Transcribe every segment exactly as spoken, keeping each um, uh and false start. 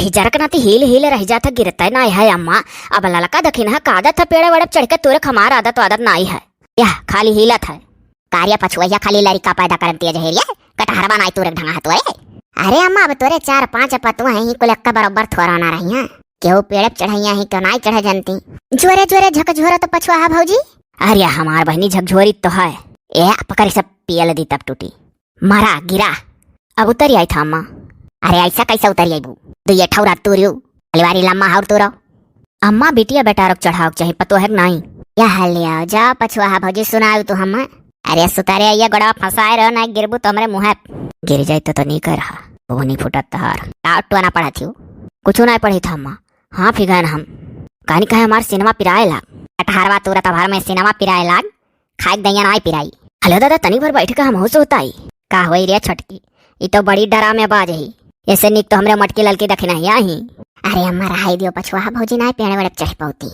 हिजरक नाती हील हील रह जात है, गिरते नाई है अम्मा। अब ललका दखिन है, का आदत है पेड़े वेड़े चढ़ के तूरे क, हमार आदत वादत नाई है। यह खाली हीलत है। का रे पछुआ, यह खाली लड़िका पैदा करन तिया जहरिया, कटहरवा नाई तूरे क ढंगा है तोरे। अरे अम्मा, अब तोरे चार पांच पतुआ हैं, ही कुल एक्का बरोबर थोरा ना रही हैं। केहू पेड़े पे चढ़ैया ही, केहू नाई चढ़े जनती। जोरे जोरे झकझोरा तो पछुआ है भौजी। अरे हमार बहिनी झकझोरी तो है। ए पकड़, सब पियल दी तब टूटी। मरा, गिरा। अब उतरि आई था अम्मा। अरे ऐसा कैसे उतरि आईबू? तो ये ठौरा तू रियो। हलवारी लम्मा हाउर तू रहो। अम्मा बिटिया बेटा रोक चढ़ाओ चाहे पतो है कि नाई? या हलिया, जा पछुआ हा भौजी सुनाओ तू हम। अरे सुतारे ये गोड़वा फंसाए रहो ना, गिरबू तो हमरे मुँह। गिर जाए तो, तो नहीं कर रहा। वो नहीं फुटत तहार। टाउट टोना पढ़ा थी। कुछ ना पढ़ी था अम्मा। हाँ फिगन हम। कहानी कहे हमार सिनेमा पिराए लाग। अठारवा तूरा तभार में सिनेमा पिराए लाग। खाए के दैया नाई पिराई। हलो दादा, तनी भर बैठ के हमहू सुताई। का होई रे छोटकी, ई तो बड़ी डरामेबाज ही। ऐसे निक तो हमरे मटकी ललकी दखिनहिया ही। अरे अम्मा, रहाई दियो पछुआ, भौजी नाई पेड़ वेड़ पे चढ़ पौती।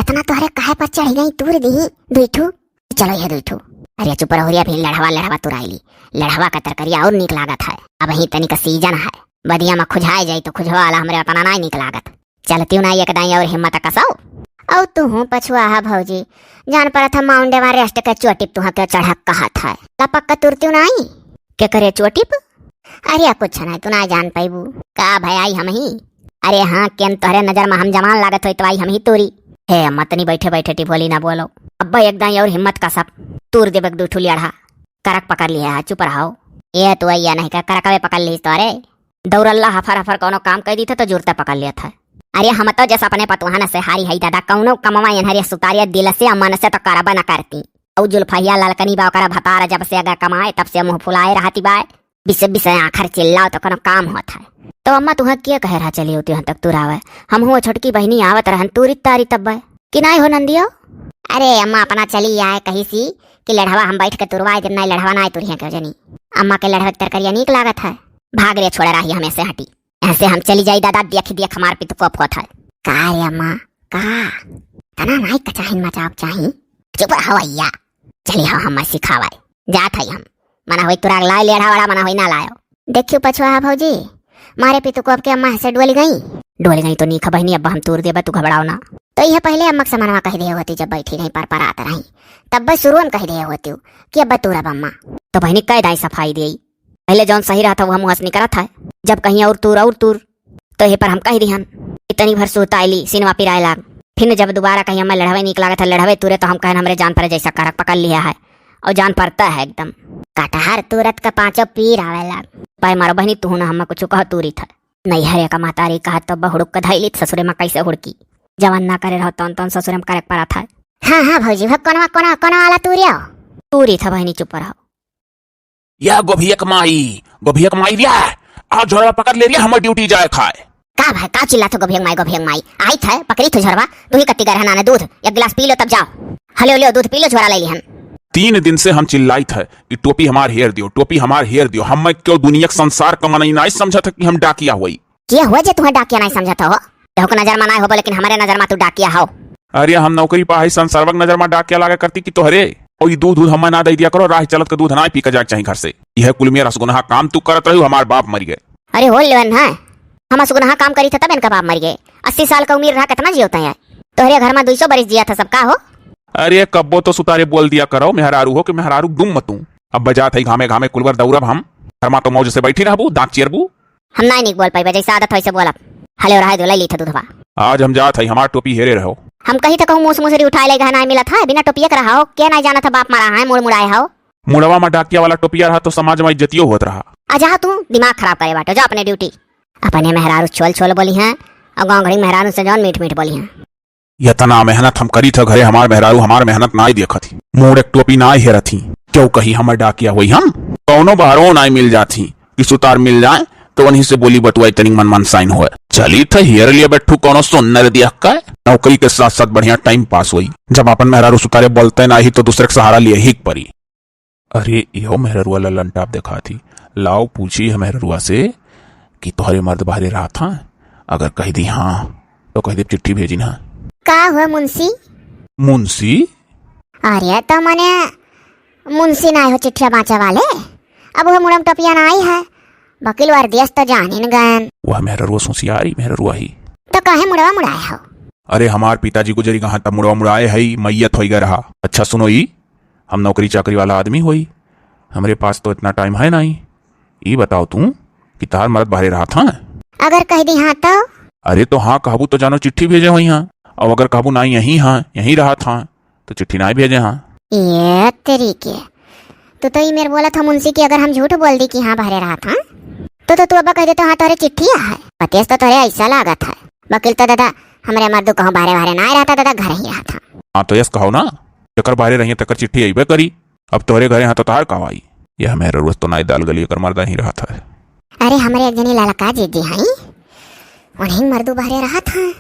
इतना तोहरे काहे पर चढ़ गई, तूर दी दुई ठू। चलो ये दुई ठू। अरे चुप रहो रे, अभी लड़वा लड़वा तुराइली। लड़वा का तरकरिया और निक लागत है। अब ही तनी का सीजन है, बदिया में खुझाए जाई तो खुझवा वाला हमरे उतना नाई निक लागत। चलतिउ ना एक दाई और हिम्मत कसौ। औ तुहूँ पछुआ हा भौजी, जान परत है माउंट एवरेस्ट के चोटी पे तुहाँ के चढ़क कहत है। लपक के तुरतिउ नाई। के करे चोटी पे? अरे कुछ नाई, तू नाई जान पैबू। का भयाई हम ही? अरे हाँ, केन तोहरे नजर में हम जवान लागत होई तो आई हम ही तूरी। हे अम्मा, तनी बैठे बैठे टिभोली ना बोलो। अब्बा एक दाई और हिम्मत कसब, तूर देबे के दू ठू लेढ़ा। करक पकड़ लिया है, चुप रहो। ए तू अइया नहीं का करकवे पकड़ ली तोरे। दौड़ल्ला हफर हफर कौनो काम कह दी थे तो जुरते पकड़ लिया था। अरे हम तो जस अपने पतुहन से हारी है दादा, कौनो कमवा एन्हरे सुतारिया दिल से मन से तो करबे न करती। औ जुल्फहिया ललकनी बा ओकरा भतार जब से अगर कमाए तब से मुँह फुलाए रहती बाय। बिसे बिसे आखर चिल्लाओ तो कौनो काम होत है। तो अम्मा तुहाँ के कहे रहा चली होती हन तक तुरावे? हम हुआ छोटकी बहिनी आवत रहन तूरी तारी तब्बे। कि नाई हो नंदियो? अरे अम्मा अपना चली आए कही सी कि लड़वा हम बैठ के तुरवाए जब नाई लड़वा नाई तुरिया क्यों जनी। अम्मा के लड़वे के तरकरिया नीक लागत है। भाग रे छोड़ रही हमें से हटी। ऐसे हम चली जाई दादा, देख देख हमार पित कोप होत है। का रे अम्मा, का? तना नाई कचाहिन मचाओ चाही। चुप रहो अइया। चली हो हम सिखावाई। जात है हम। मना होई तुराग लाए लेढ़ा वड़ा, मना होई ना लायो। देखियो पछुआ हा भौजी, मारे पित कोप के अम्मा से डोली गई। डोली गई तो नीक बहिनी, अब हम तूर देबे, तू घबराओ ना। तो यह पहले अम्मा के समनवा कह दे होती जब बैठी नहीं पर परात रही, तब बस शुरू में कह दे होती कि अब तूरा बम्मा। तो बहिनी कह दाई सफाई देई। पहले जौन सही रहत है, वह मुँह से निकरत है। जब कहीं और तूर, और तूर, तो हे पर हम कह दिहन, इतनी भर सुताइली, सिनवा पिराए लाग। फिर जब दोबारा कहीं हमें लड़वे नीक लागत है, लड़वे तुरे, तो हम कहन, हमरे जान पर जैसा करक पकड़ लिया है, और जान परता है एकदम। कटहर तुरत का पाँचों पीर आवे लाग। पाए मारो बहिनी, तू ना हमें कुछ कह तूरी था। नैहरे का महतारी कहा तो बहुड़ुक के धैली, ससुरे में कैसे हुड़की। जवन ना करे रहो, तौन तौन ससुरे में करे पड़ा था। हाँ, हाँ भौजी, वो कोनवा, कोनवा, कोनवा वाला तूरी हो? तूरी था बहिनी, चुप रहो। या गोभियक माई, गोभियक माई रिया, आ झोरवा पकड़ ले रिया, हमर ड्यूटी जाए खाए। का भाई, का चिल्लात हो गोभियक माई, गोभियक माई? आई थे, पकड़ी थो झोरवा, तू ही कत्ती गरहना ने दूध, एक गिलास पी लो तब जाओ। हलो, लो, दूध पी लो, झोरा ले ली हम। तीन दिन से हम चिल्लाई थे कि टोपी हमार हेर दियो, टोपी हमार हेर दियो। हम क्यों दुनिया के संसार का मनई नाई समझत है कि हम डाकिया हुई। के हुआ जे तुहैं डाकिया नाई समझत हो? केहू के नजर मा नाई होबो, लेकिन हमरे नजर मा तू डाकिया हो। अरे, हम नौकरी पा हई, संसारवा के नजर मा डाकिया लागे करती कि तोहरे? और ये दूध, दूध हमें ना दे दिया करो, राह चलत के दूध ना पी के जाए चाही घर से। यह कुल में रसगुनहा काम तू करत रही, हमार बाप मर गए। अरे हो लेवन है, हम रसगुनहा काम करी थे तब इनका बाप मर गए। अस्सी साल का उम्र रहा, कितना जियोते हैं? तोहरे घर मा दुई सौ बरिस जिया था सब का हो? अरे, कब्बो तो सुतारे बोल दिया करो, मेहरारू हो कि मेहरारू डुम मतू। अब बजात है घामे घामे कुलवर दौड़ब हम, घर मा तो मौज से बैठी रहबू, दांत चियरबू। हम नाई निक बोल पाइबे, जैसे आदत वैसे बोलब। हले रहे दो, ले ली था दूधवा। आज हम जात हई, हमार टोपी हेरे रहो। हम कही था कहूँ मूस मुसरी उठाए ले गहना मिलत है, बिना टोपिया के रहा हो, के नाई जानत है बाप मारा है, मुड़ मुड़ाए हो। मुड़वा मा डाकिया वाला टोपिया रहा तो समाज मा इज्जतियो होत रहा। आ जा तू, दिमाग खराब करे बाटो, जा अपने ड्यूटी। अपने मेहरारू छोल छोल बोली हैं और गाँव घड़ी मेहरारू से जौन मीठ मीठ बोली हैं। यतना मेहनत हम करी थे घरे, हमार मेहरारू हमार मेहनत नाई देखत ही, मूड़ एक टोपी नाई हेरत ही। क्यों कही हमर डाकिया होई हम? कौनो बहरो नाई मिल जात ही कि सुतार मिल जाए तो उन्हीं से बोली बतुआई तनिक मन मन साइन होए। चली थे हेर लिए बैठू कौनो सोनर दिया का, नौकरी के साथ साथ बढ़िया टाइम पास होई। जब अपन मेहरारू सुतारे बोलते नाही तो दूसरे के सहारा लिए ही परी। अरे, इहो मेहररुआ ललन टाप देखात ही। लाओ, पूछी है मेहररुआ से कि तोहरे मर्द बाहरे रहत हैं? अगर कह दी हाँ, तो कह दे चिट्ठी भेजिन हाँ। का हुआ मुंशी? मुंशी? अरे, तो मने मुंशी ना हो चिट्ठिया बाँचे वाले। अब वह मुड़म टोपिया ना आई है, वकील वर्दियस तो जानिन गयन। वह मेहररुआ होशियारी मेहररुआ ही। तो काहे मुड़वा मुड़ाए हो? अरे, हमार पिताजी गुजरी गए हैं, तब मुड़वा मुड़ाए है, मैयत होई गए रहा। अच्छा सुनो ई, हम नौकरी चाकरी वाला आदमी होई, हमरे पास तो इतना टाइम है नहीं। ई बताओ तू कि तार मरद बाहरे रहत हैं? अगर कह दी हाँ तो? अरे तो हाँ कहबू तो जानो चिट्ठी भेजे होई हाँ, और अगर कहबू ना यहीं हाँ, यहीं रहत हाँ, तो चिट्ठी ना भेजे हाँ। ये तेरी के, तू तो ई मेर बोलत हो मुंशी कि अगर हम झूठ बोल दी कि हाँ बाहरे रहत हाँ, तो, तो तू अब्बा कह देतो हाँ तोहरे चिट्ठी आ है। बतेस तो तोहरे ऐसा लागत है। वकील तो दादा हमरे मर्दू कहूँ बाहरे बाहरे ना रहता दादा, घर ही रहत हाँ। हाँ तो यस कहो ना, जेकर बाहरे रहिए तेकर चिट्ठी अइबे करी। अब तोहरे घरे हाँ तो तार का आई? यह मेहररुआ तो नाई दाल गली, एकर मर्दा ही रहत है। अरे हमरे एक जनी ललका जीजी हई, उन्हीं मर्दू बहरे रहत हैं,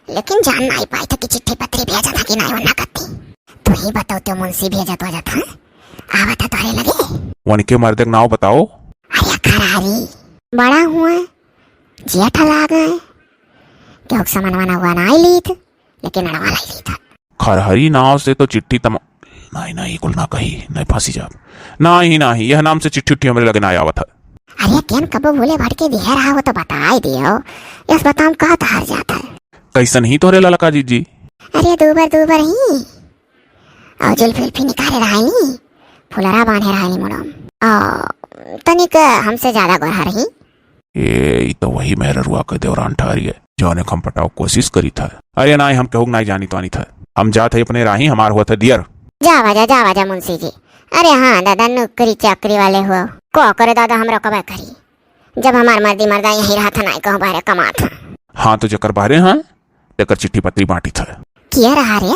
लेकिन जान नाई पाई था कि चिट्ठी पत्री भेजत है कि नाई, वरना कत्ती। तू ही बताओ तो मुंशी भेजत वजत है, आवत है तोहरे लगे। वनके मर्दे के नाव बताओ। अरे खरहरी, बड़ा हुआ, जेठ लागे, केहू के समनवा नवा नाई लीत, लेकिन अड़वा लाई लीत। खरहरी नाव से तो चिट्ठी तम-, नहीं, नहीं, कुल ना कही, नहीं फंसी जाब। नहीं, नहीं, यह नाम से चिट्ठी उट्ठी हमरे लगे ना आवत है। अरे केन कबो भूले भटके दिहे रहा हो तो बताई दियो, यस बताम कहत हार जात है। कैसन ही तोहरे ललका जीजी? अरे दूबर दूबर ही, और जुल्फी उल्फी निकाले रहा नी, फुलरा बांधे रहा नी मुड़म, और तनिक हमसे ज्यादा गोरहर ही। ए, ई तो वही मेहररुआ के देवरान ठहरी है, जौने के हम पटाव कोशिश करी था। अरे नाई, हम केहू के नाई जानी तानी था। हम जात है अपने राही, हमार हुआ था दियर। जावा जा, जावा जा मुंशी जी। अरे हाँ दादा, नौकरी चाकरी वाले हो। को करे दादा, हम रोकबे करी। जब हमार मर्दी मर्दा यहीं रहत है, नाई कहूँ बाहरे कमात है। हाँ तो जेकर बाहरे हैं, तेकर चिट्ठी पत्री बांटी था। किया रहा रे?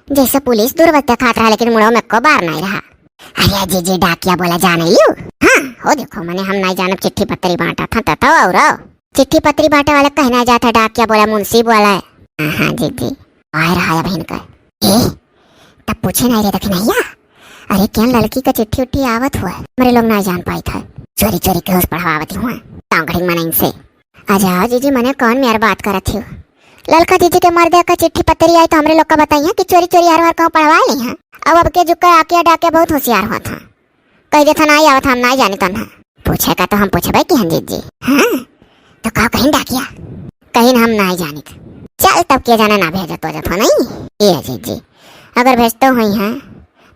जैसे पुलिस दूर देखात रहा, लेकिन मुड़ो में को बार नाई रहा। अरे जीजी, डाकिया बोला जाने लियो। हाँ, हो देखो, मने हम नाई जानब चिट्ठी पत्री बांटा था, ततो और चिट्ठी पत्री बांटे वाले कहना जाता डाकिया बोला, मुंशी बोला। हाँ, हाँ, जीजी, आए रहा अब इनका। ए, तब पूछे नाई रे दखिनहिया। अरे, केन ललकी का चिट्ठी उट्ठी आवत हुआ? हमरे लोग नाई जान पाई था। चोरी चोरी के होश पढ़वावत हुआ। गाँव घड़ी मनइन से। अच्छा जीजी, मने कौन मेर बात करत हो? ललका जीजी के मर्दे का चिट्ठी पत्री आई तो हमरे लोग का बताइए कि चोरी चोरी हर हर कहूँ पढ़वा ली हैं। अब, अब के जुग का आके डाके बहुत होशियार हुआ था। कह देत है, "नाई आवत, हम नाई जानी तन्हा।" पूछे का तो हम पूछबे कि हन जीजी। हाँ, तो का कहिन डाकिया? कहिन हम नाई जानित। चल तब के जाने ना भेजत वजत हो नहीं। ए जीजी, अगर भेजतो हुई हैं,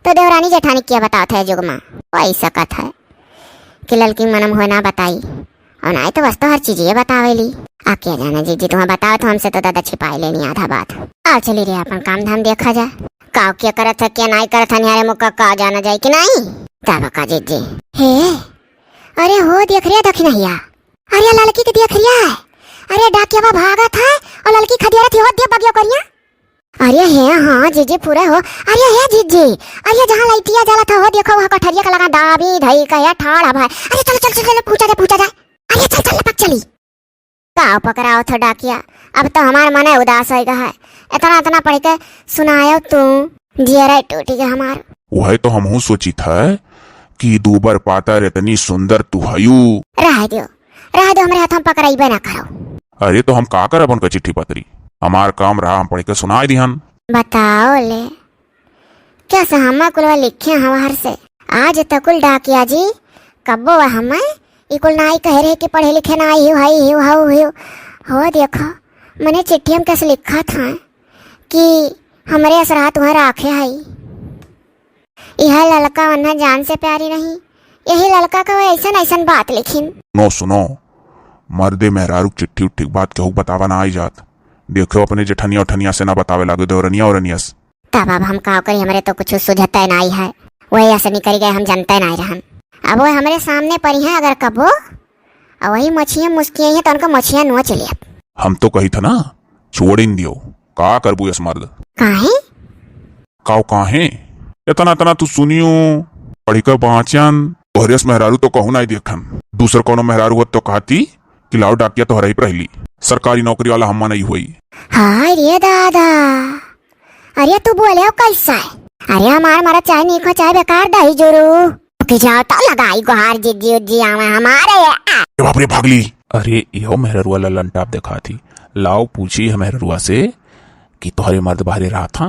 तो देवरानी जेठानी के बतावत है जुग मा? वही सकत है कि ललकी मनम हुए ना बताई, और नाई तो बस तो हर चीज ये बतावेली। आ के जाने जीजी, तुम्हें बताओ तो हमसे तो दादा छिपाई लेनी आधा बात। आओ चली रे, अपन काम धाम देखा जाए। काव के करत है, के नाई करत है, निहारे मुक्का का जाना जाए कि नाई? तब का जीजी। हे, अरे हो देख रे दखिनहिया, अरे ललकी के देख रिया है। अरे डाकियावा भागत है और ललकी खदियारत ही हो दे बगियो करिया। अरे हे हाँ जीजी पूरा हो। अरे हे जीजी, अरे जहाँ लइटिया जलत हो देखो वहाँ कठरिया का लगा दाबी धई कहे ठाड़ भाई। अरे चल चल चल चल पूछा जाए पूछा जाए। अरे चल चल लपक चली। का पकड़ाओ थो डाकिया, अब तो हमार मन उदास हो गया है। इतना इतना पढ़ के सुनायो तू, जियरा टूटी गया हमार। वह तो हमहू सोची था कि दूबर पातर इतनी सुंदर तू हयू। रह दियो, रह दियो, हमरे हाथ में पकड़ाइबे ना करो। अरे तो हम का करब उनका चिट्ठी पत्री, हमार काम रहा, हम पढ़ के सुनाई दिहन। बताओ ले, क्या सहमा कुलवा लिखे हमार से? आज तक कुल डाकिया जी कब्बो हमें ई कुल नाई कह रहे कि पढ़े लिखे नाई हिउ, हई हिउ, हऊ हिउ। हो देखो, मने चिट्ठी में कैसे लिखा था कि हमरे असरा तुहें राखे हई। यह ललका वन्हा जान से प्यारी नहीं, यही ललका का वो ऐसन ऐसन बात लिखिन। नो सुनो, मर्दे मेहरारू के चिट्ठी उट्ठी के बात केहू के बतावा ना आई जात। देखो अपने जेठनिया उठनिया से ना बतावे लागे, देवरनिया औरनिया से। तब अब हम का करी, हमरे तो कुछ सुझते नाई है। वही ऐसे निकल गए, हम जानते नाई रहन। अब वो हमरे सामने परी हैं अगर कबो, और वही मछियाँ मुस्कियाँ हैं तो उनका मछियाँ नोच लेब। हम तो कही था ना, छोड़ इन दियो, का करबू यस मर्द? काहे? काव काहे? इतना इतना तू सुनियो, पढ़ी का बाँचन, तोहरे यस मेहरारू तो कहूँ नाई देखन। दूसर कौनो मेहरारू होत तो कहती कि लाओ डाकिया तोहरा ही पढ़ली, सरकारी नौकरी वाला हम्मा नहीं हुई। हाय रे दादा, अरे तू बोले हो कैसा है? अरे हमार मरा चाहे नीक हो चाहे बेकार दही जोरू। कि जाओ तो लगाई गुहार जिज्जी उज्जी आवे हमारे। आ। ए बाप रे भागली। अरे इहो मेहररुआ ललन टाप देखा थी। लाओ पूछी है मेहररुआ से कि तोहरे मर्द बाहरे रहा था?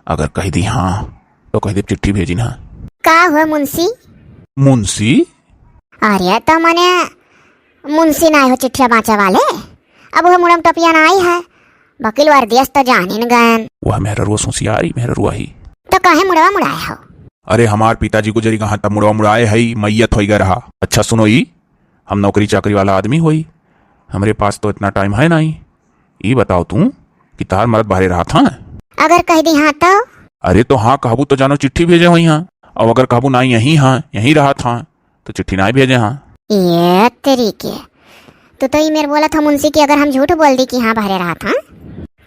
अगर कह दी हाँ तो कह दे चिट्ठी भेजी ना। का हुआ मुंशी? मुंशी? अरे तो मने मुंशी नाई हो चिट्ठिया बाँचे वाले, अब वह मुड़म टोपिया नाई है, वकील वर्दियस तो जानिन गयन। वह मेहररुआ होशियारी मेहररुआ ही। तो काहे मुड़वा मुड़ाए हो? अरे हमार पिताजी गुजरी गहाँ तब मुड़वा मुड़ाए हई, मइयत होई गए रहा। अच्छा सुनो ई, हम नौकरी चाकरी वाला आदमी होई, हमरे पास तो इतना टाइम है नाई। ई बताओ तू कि तहार मरद बाहरे रहत हाँ? अगर कह दी हाँ तो? अरे तो हाँ कहबू तो जानो चिट्ठी भेजे होई हाँ, और अगर कहबू नाई यहीं हाँ, यहीं रहत हाँ, तो चिट्ठी नाई भेजे हाँ। ये तेरी के, तू तो ई मेर बोलत हो मुंशी कि अगर हम झूठ बोल दी कि हाँ बाहरे रहत हाँ,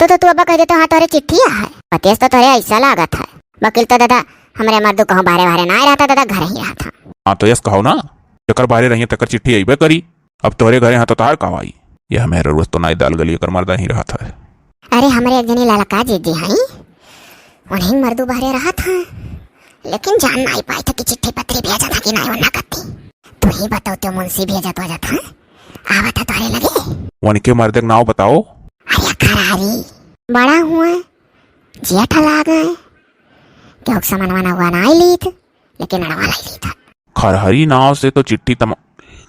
तो, तो तू अब्बा कह दे तो हाँ तोहरे चिट्ठी आ है। पतेस तो तोहरे ऐसा लागत है। वकील तो दादा हमरे मर्दू कहूँ बाहरे बाहरे नाई रहता दादा, घर ही रहत हाँ। हाँ तो यस कहो ना, जेकर बाहरे रहिए तेकर चिट्ठी अइबे करी। अब तोहरे घरे हाँ तो तहार का आई? यह मेहररुआ तो नाई दाल गली, एकर मर्दा ही रहत है। अरे हमरे एक जनी ललका जीजी हई, उन्हीं मर्दू बाहरे रहत हाँ, लेकिन जान नाई पाई था कि चिट्ठी पत्री भेजत हाँ कि नाई, ओन्ना कत्ती। तू ही बताओ तो मुंशी भेजत वजत हाँ, आवत है तोहरे लगे। उनके मर्दे के नाव बताओ। अरे खरारी, बड़ा हुआ, जेठ लागे, क्यों सामान वाना हुआ नाई लीत, लेकिन अड़वा लाई लीत। खरहरी नाव से तो चिट्ठी तम-,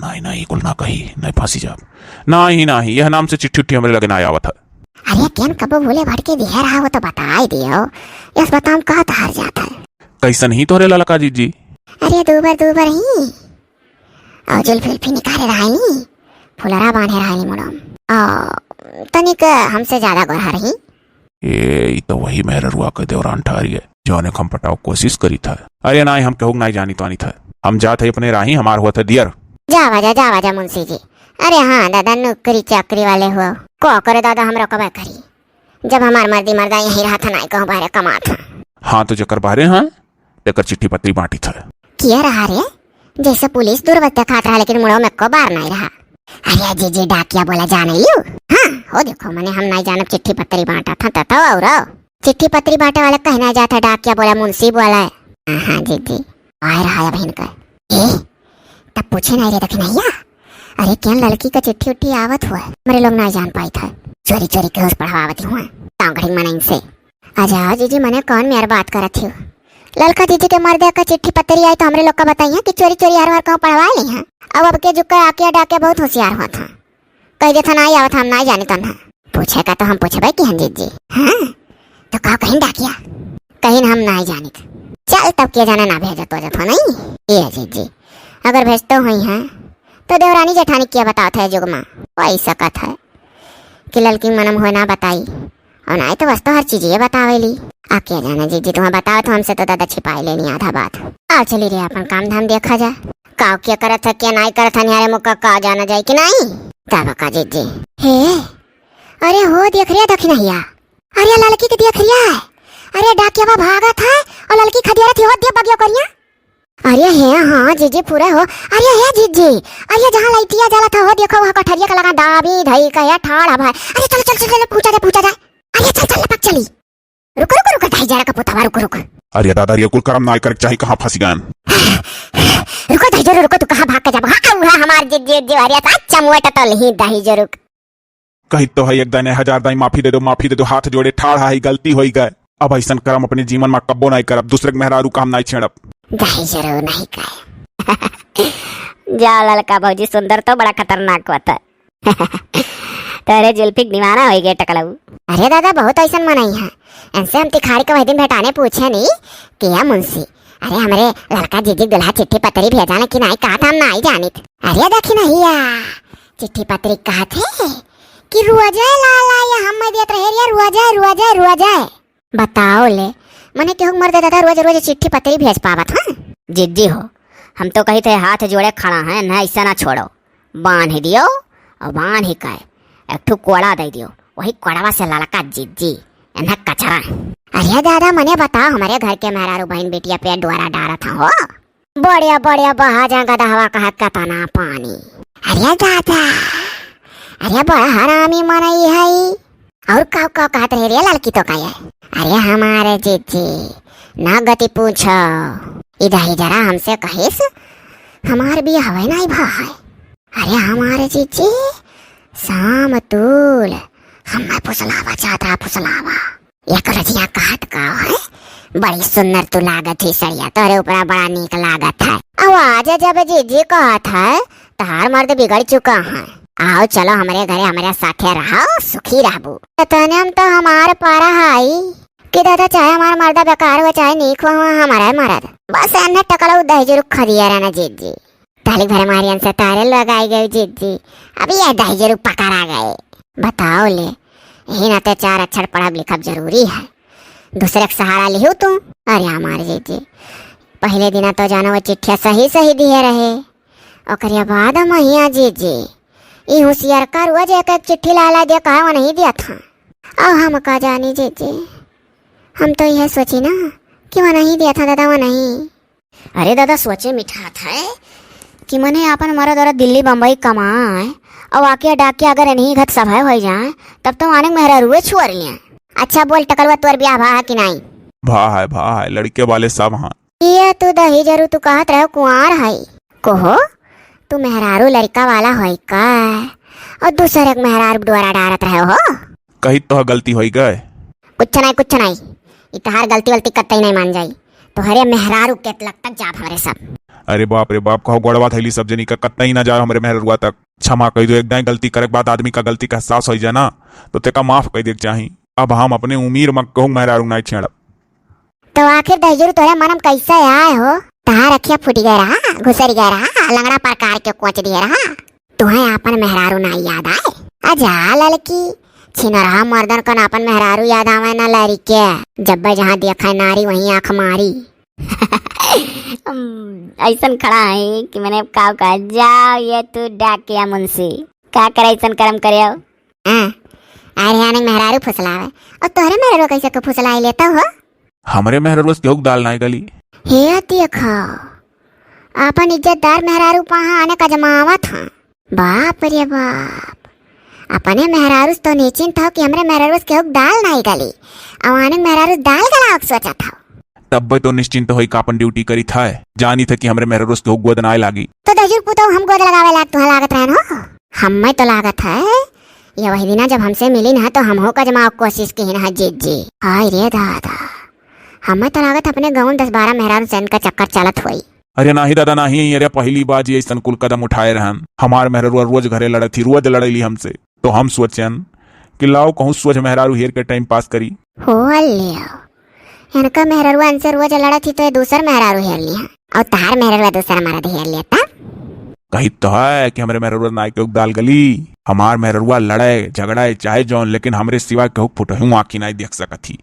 नाई, नाई, कुल ना कही, नाई फांसी जाब। नाई, नाई, यह नाम से चिट्ठी उट्ठी हमरे लगे नाई आवत है। अरे केन कबो भूले भटके दिहे रहा हो तो बताई दियो। यस बताऊं का तहार जात है। कैसन ही तोहरे ललका जीजी? अरे दूबर दूबर ही। और जुल्फी उल्फी निकाले रहा नी, फुलरा बांधे रहा नी मुड़म। और तनिक हमसे ज्यादा गोरहर ही। ए, ई तो वही मेहररुआ के देवरान ठहरी है, जौने के हम पटाव कोशिश करी था। अरे नाई, हम केहू के नाई जानी तानी था। हम जात है अपने राही, हमार हुआ था दियर। जावा जा, जावा जा मुंशी जी। अरे हाँ दादा, नौकरी चाकरी वाले हुआ। को करे दादा, हम रोकबे करी। जब हमार मर्दी मर्दा यहीं रहा था, नाई कहूँ बाहरे कमात है। हाँ तो जेकर बाहरे हाँ, तेकर चिट्ठी पत्री बांटी था। किया रहा रे? जैसे पुलिस दूर देखात रहा, लेकिन मुड़वा में को बार नाई रहा। अरे जीजी, डाकिया बोला जाने यू? हाँ, हो देखो, मने हम नाई जानब चिट्ठी पत्री बांटा था, ततो और चिट्ठी पत्री बांटे वाले कहना जाता है, डाकिया बोला, मुंशी बोला है। हाँ, हाँ जीजी, आए रहा अब इनका। ए, तब पूछे नाई रे दखिनहिया। अरे केन ललकी का चिट्ठी उट्ठी आवत हुआ, हमरे लोग नाई जान पाई था। चोरी चोरी के होश पढ़वावत हुआ, गाँव घड़ी मनइन से। अच्छा जीजी, मने कौन मेर बात करत हो? ललका जीजी के मर्दे का चिट्ठी पत्री आई तो हमरे लोग का बताइए कि चोरी चोरी हर हर कहूँ पढ़वा ली हैं। अब, अब के जुग का आकिया डाकिया बहुत होशियार हुआ था। कह देता नाई आवत, हम नाई जानी तन्हा। पूछे का तो हम पूछबे की हन जीजी। हाँ, तो का कहिन डाकिया? कहिन हम नाई जानित। चल तब के जाने ना भेजत वजत हो नहीं। ए जीजी, अगर भेजतो हुई हैं तो देवरानी जेठानी किया बतावत है जुग मा? वही सकत है कि ललकी मनम होए ना बताई। और नाई तो बस तो हर चीज ये बतावेली। आ के जाने जीजी, तुम्हें बताओ तो हमसे तो दादा छिपाई लेनी आधा बात। आओ चली रे, अपन काम धाम देखा जाए। काव के करत है, के नाई करत है, निहारे मुक्का का जाना जाए कि नाई? तब का जीजी। हे, अरे हो देख रे दखिनहिया, अरे ललकी के देख रे। अरे डाकियावा भागत है और ललकी खदियारत हो दे बगिया करिया। अरे हे, हाँ, जीजी, पूरा हो। अरे हे, जीजी, अरे जहाँ लइटिया जलत हो, देखो, वहाँ कठरिया का लगा दाबी धई का है, ठाड़ है भाई। अरे चल, चल, चल, चल, पूछा जाए, पूछा जाए। अरे चल, चल, लपक चली। रुक, रुक, रुक, दाई जरा का पुतवा, रुक, रुक। अरे दादा, ये कुल करम नाई करे के चाही, कहाँ फंसी गयन? रुको, दाई जरा, रुको, तू कहाँ भाग के जाबो? हाँ, उहे हमार जीजी, जीजी, अरे साथ चमुआ टटल ही, दाई जरा, रुक। कहित तो है एक दाई, हजार दाई, माफी दे दो, माफी दे दो, हाथ जोड़े ठाड़ है, गलती होई गए। अब ऐसन करम अपने जीवन मा कब्बो नाई करब, दूसरे के मेहरारू का हम नाई छेड़ब। दाई जरूर नहीं कहे। जा ललका भौजी, सुंदर तो बड़ा खतरनाक होता है। तोरे जुल्फी के दीवाना होई गए टकलऊ। अरे दादा, बहुत ऐसन मनई है, इनसे हम तिखारी के वही दिन भेटाने पूछे नहीं कि या मुंशी, अरे हमरे ललका जीजी दुल्हा चिट्ठी पत्री भेजा ना कि नाई, कहा था हम नाई जानित। अरे दखिनहिया, चिट्ठी पत्री कहत है कि रोजे लाला ये हम देत रहे रे, रोजे, रोजे, रोजे। बताओ ले, मने केहू के मर्दे दादा रोज रोज चिट्ठी पत्री भेज पावत, हाँ? जिज्जी हो, हम तो कही थे हाथ जोड़े खड़ा हैं, ना ऐसा ना छोड़ो, बांध ही दियो और बांध ही कहे एक ठो कोड़ा दे दियो, वही कोड़वा से ललका जिज्जी, इन्हें कचरा। अरे दादा, मने बताओ, हमारे घर के मेहरारू बहन बिटिया पेट द्वारा डारत हैं हो। बढ़िया, बढ़िया, बहा जा गदहवा कहा कतना पानी। अरे दादा, अरे बड़ा हरामी मनई है। और का, का कहत रहे रे ललकी तो का है? अरे हमारे जीजी, ना गति पूछो। इधर ही जरा हमसे कहिस, हमार भी हवे नाई भाई। अरे हमारे जीजी, साम तूल, हमें फुसलावा चाहता, फुसलावा। एक रजिया कहत का है, बड़ी सुंदर तू लागत ही सड़िया, तोरे ऊपरा बड़ा नीक लागत है। आवाज जब जीजी कहत है, तहार मर्द बिगड़ चुका है। आओ चलो हमरे घरे, हमरे साथे रहो, सुखी रहबू। एतने में तो हमार पारा हाई कि दादा, चाहे हमार मर्दा बेकार हो चाहे नीक हो, हमारे मर्द। बस एन्ने टकलऊ दहिजुरुक खदिया रहना जीजी। ताली भरे मारियन से तारे लगाई गई जीजी। अब ये दहिजुरुक पकड़ा गए। बताओ ले, यही नाते चार अक्षर पढ़ब लिखब जरूरी है। दूसरे के सहारा लिहू तू। अरे हमार जीजी, पहले दिना तो जानो वो चिट्ठिया सही सही दिए रहे, ओकरे बाद महिया जीजी, ई होशियार का रोज एक एक चिट्ठी ला ला दे, कहा वो नहीं दिया था। अब हम का जानी जीजी, हम तो यह सोची ना कि वो नहीं दिया था दादा, वो नहीं। अरे दादा, सोचे मिठात है कि मने आपन मरद औरत दिल्ली बम्बई कमाए, और आके डाकिया अगर इन्हीं घर सभा हो जाए, तब तो आने मेहरारुए छोड़ लिए। अच्छा बोल टकलुआ, तोर ब्याह भा है कि नहीं? भा है, भा है, लड़के वाले सब हाँ। ये तू दहिजरू, तू कहत रहो कुंवार है। कोहो, तू मेहरारू लड़का वाला होई का? और दूसरे के मेहरारू डोरा डारत रहे हो? कही तो गलती होई गए। कुछ नहीं, कुछ नहीं। ई तहार गलती वलती कतई नहीं मान जाई। तोहरे मेहरारू के लग तक जाब हमरे सब। अरे बाप रे बाप, कहो गोड़वा धैली सब जनी का, कतई ना जाओ हमरे मेहररुआ तक। क्षमा कही दो, एक दाई गलती करे के बाद आदमी का गलती का एहसास होई जाए ना, तो तेका माफ कही दे के चाही। अब हम अपने उम्मीर में कहूँ मेहरारू नहीं छेड़ब। तो आखिर दहिजरू तोहरे मन में कैसे आए हो? तहार अखिया फूट गए रहा, घुसर गए रहा, लंगड़ा प्रकार के कोच दिए रहा। तुहें आपन मेहरारू ना याद आए? अजा ललकी, छिनरहा मर्दन कन आपन मेहरारू याद आवे ना लड़के। जब जहाँ देखे नारी वहीं आँख मारी। हम ऐसन खड़ा है कि मैंने का कहा, जाओ ये तू डाकिया मुंशी, का करे ऐसन कर्म करे हो? हाँ, अरे आने मेहरारू फुसलावे, और तोहरे मेहरारू कैसे को फुसलाई लेता हो? हमरे मेहरारू से केहू के दाल नाई गली। हे देखो, आपन इज्जतदार मेहरारू पहा आने कजमावत हाँ। बाप रे बाप, अपने मेहरारू से तो निश्चिंत हो कि हमरे मेहरारू से केहू के दाल नाई गली, और आने मेहरारू से दाल गलावक सोचत हो। तब्बे तो निश्चिंत होई का अपन ड्यूटी करी था, जानी था कि हमरे मेहरारू से केहू गोद नाई लागी। तो दहिजरू पुतऊ हम गोद लगावे लाग तुहा लागत रहन हो? हमें तो लागत है, ये वही दिना जब हमसे मिली ना तो हम हो कजमावक कोशिश की ना जीजी। हाय रे दादा, हमें तो लागत अपने गाँव दस बारह मेहरारू से इनका चक्कर चलत होई। अरे नाही दादा नाही, अरे पहली बार जी ऐसन कुल कदम उठाए रहन। हमार मेहररुआ रोज घरे लड़त थी, रोज लड़ेली हमसे। तो हम सोचन कि लाओ कहूँ सोझ मेहरारू हेर के टाइम पास करी। हो लियो, इनका मेहररुआ इनसे रोज लड़त थी तो ये दूसर मेहरारू हेर लिया, और तार मेहररुआ दूसर मरद हेर लेता। कही तो है कि हमरे मेहररुआ नाई के उगदाल गली। हमार मेहररुआ लड़े झगड़े चाहे जौन, लेकिन हमरे सिवा केहू फुटहू आँखी नाई देख सकत ही,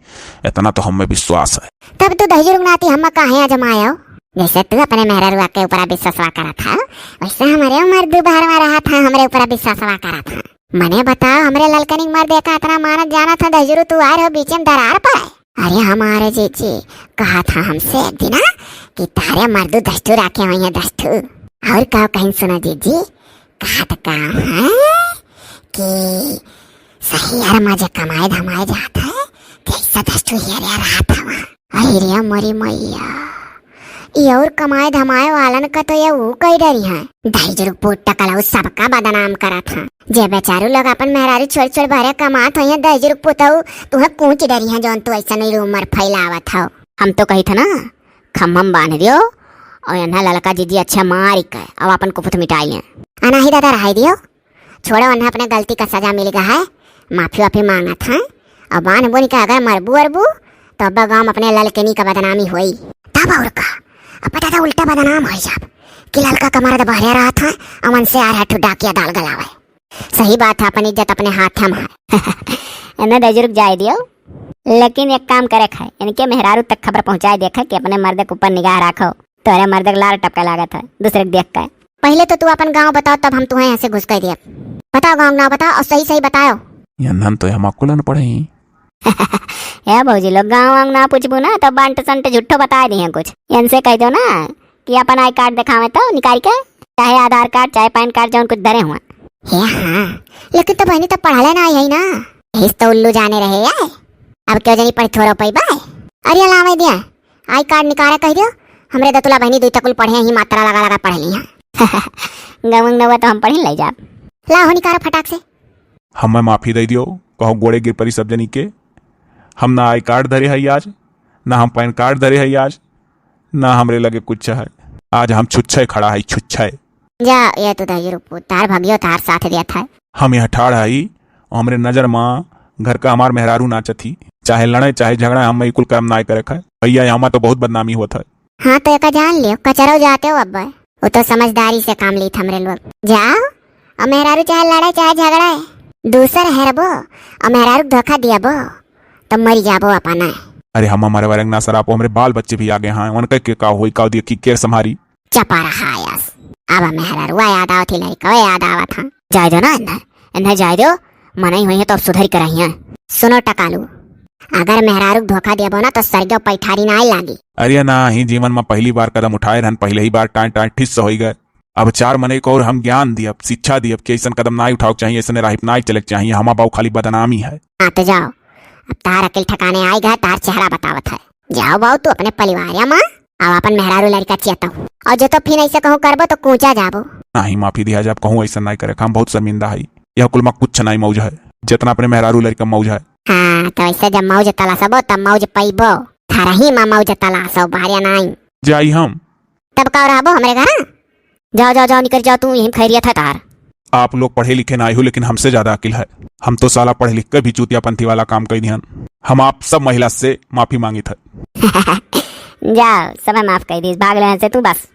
इतना तो हमें विश्वास है। तब तू दहिजरू नाती हम्मा काहे आजमायो? जैसे तू अपने मेहररुआ के ऊपर विश्वासवा करत है, वैसे हमरे उमर दू बहरवा रहा था, हमरे ऊपर विश्वासवा करत है। मने बताओ, हमरे ललकनी के मर्द का इतना मानत जानत है, दहिजरू तू आए रहो बीच में दरार पर। अरे हमारे जीजी कहा था हमसे एक दिना कि तारे मर्दू दस्तू राखे हुई है दस्तू। और का कहीं सुना जीजी, कहा तो का है कि सही यार मजे कमाए धमाए जात है, कैसा दस्तू हेरे रहा था वहाँ। अरे रे मोरी मैया, ये और कमाए धमाए वालन का तो ये वो कही डरी है। दहिजरू पोट टकलऊ सबका बदनाम करत है। जे बेचारू लोग अपन मेहरारू छोड़ छोड़ बहरे कमात होइहें, दहिजरू पुतऊ तुहे कूच डरिहें, जौन तू ऐसा नहीं rumor फैलावत हो। हम तो कही था ना, खम्भम बांध दियो और इन्हें ललका जीजी अच्छा मारी के अब अपन कुफुत मिटाई लें। अनाही दादा रहाई दियो, छोड़ो, उन्हें अपने गलती का सजा मिल गया है, माफी वाफी मांगत हैं। अब बांध बुन के अगर मरबू अरबू तो अब गाँव में अपने ललकनी का बदनामी होई। तब और का, अब पता था उल्टा बदनाम हो जाब कि ललका का मर्द बहरे रहा था, अमन से आ रहा ठुड्डा किया दाल गलावे। सही बात है, अपन इज्जत अपने हाथ में है। इन्हें दहिजरू के जाए दियो, लेकिन एक काम करे खाए, इनके मेहरारू तक खबर पहुंचाए देखे कि अपने मर्द के ऊपर निगाह रखो। तोरे मर्द के लार टपके लागत है दूसरे के देख के। पहले तो तू अपन गांव बताओ, तब हम तुम्हें यहाँ से घुस कर दिए। बताओ गांव के नाम बताओ और सही सही बताओ। ये नन तो हम अकुलन पढ़े ही। ए भौजी लोग, गाँव वाँव ना पूछबू ना, तो बंट संट झूठो बता दी हैं कुछ। इनसे कह दो ना कि अपन आई कार्ड दिखावे तो निकाल के, चाहे आधार कार्ड, चाहे पैन कार्ड, जौन कुछ धरे हुआ। हे हाँ, लेकिन तो बहनी तो पढ़ले ना आई है ना, इस तो उल्लू जाने रहे है। अब क्यों जनी पढ़ थोड़ा पैबा। अरे लावे दिया, आई कार्ड निकाले कह दियो, हमरे दतुला बहनी दुई तकुल पढ़े ही, मात्रा लगा लगा पढ़ ली हैं। गमंग नवा तो हम पढ़ी ले जाब। ला हो निकारा फटाक से। हमें माफी दे दियो, कहो गोड़े गिर परी सब जनी के। हम ना आई कार्ड धरे है आज, ना हम पैन कार्ड धरे है आज, ना हमरे लगे कुछ है। आज हम छुच्छे खड़ा है, छुच्छे। जा, ये तो दहिजरू पूत, तार भगियो तार साथ देत है। हम यहाँ ठाड़ हई, हमरे नजर मा घर का हमार मेहरारू नाचत ही, चाहे लड़े चाहे झगड़ा, हम ई कुल काम नाय करे खाए। भैया, यहाँ मा तो बहुत बदनामी होत है। हाँ, तो एका जान लियो, कचरौ जाते हो अब। वो तो समझदारी से काम लीत हमरे लोग। जाओ, अब मेहरारू चाहे लड़े चाहे झगड़ा है, दूसर हेरबो, अब मेहरारू धोखा दियाबो, तो मरी जाबो अपना। अरे हम हमारे वरंगना सरापो, हमरे बाल बच्चे भी आ गए हैं, उनके के का होई, का देखी, के संभारी? चपा रहा आयस। अब मेहरारुआ याद आवत ही, लड़कवा याद आवत हाँ। जाय दो ना इन्हें, इन्हें जाय दो, मनई होइहैं तो अब सुधरी करइहैं। सुनो टकालू, अगर मेहरारू के धोखा देबो ना तो सरगो पैठारी नाय लागी। अरे नाही, जीवन मा पहली बार कदम उठाए रहन, पहले ही बार टाँय टाँय ठिस होई गए। अब चार मनई को और हम ज्ञान दियब, शिक्षा दियब कि ऐसन कदम नाय उठावे के चाहिए, ऐसने राह पे नाय चले के चाहिए। हमा बाऊ खाली बदनामी है। हाँ तो जाओ, अब तार अकिल ठिकाने आइगा, तार चेहरा बतावत है। जाओ बाऊ, तू अपने परिवार मा, अब अपन मेहरारू लड़का चेतऊ। और जो तो फिर ऐसे कहूँ करबो तो कूचा जाबो। नाही, माफी दिया जाब, कहूँ ऐसा नाय करे, हम बहुत शर्मिंदा है। यह कुल मा कुछ नाय मौज है, जितना अपने मेहरारू लड़का मौज है। हाँ, तो ऐसे जब मौज तलाशबो तब मौज पइबो। थरही मा मौज तलाशो, बाहर नाय। जाई हम। तब का रहबो हमरे घर? जाओ, जाओ, जाओ, निकल जाओ, तू यहीं खैरियत है तार। आप लोग पढ़े लिखे नाय हो, लेकिन हमसे ज्यादा अकिल है। हम तो साला पढ़ लिख के भी चूतियापंथी वाला काम कई दिहन। हम आप सब महिला से माफी मांगित है। जाओ, समय माफ कर दीस, भाग ले यहाँ से तू बस।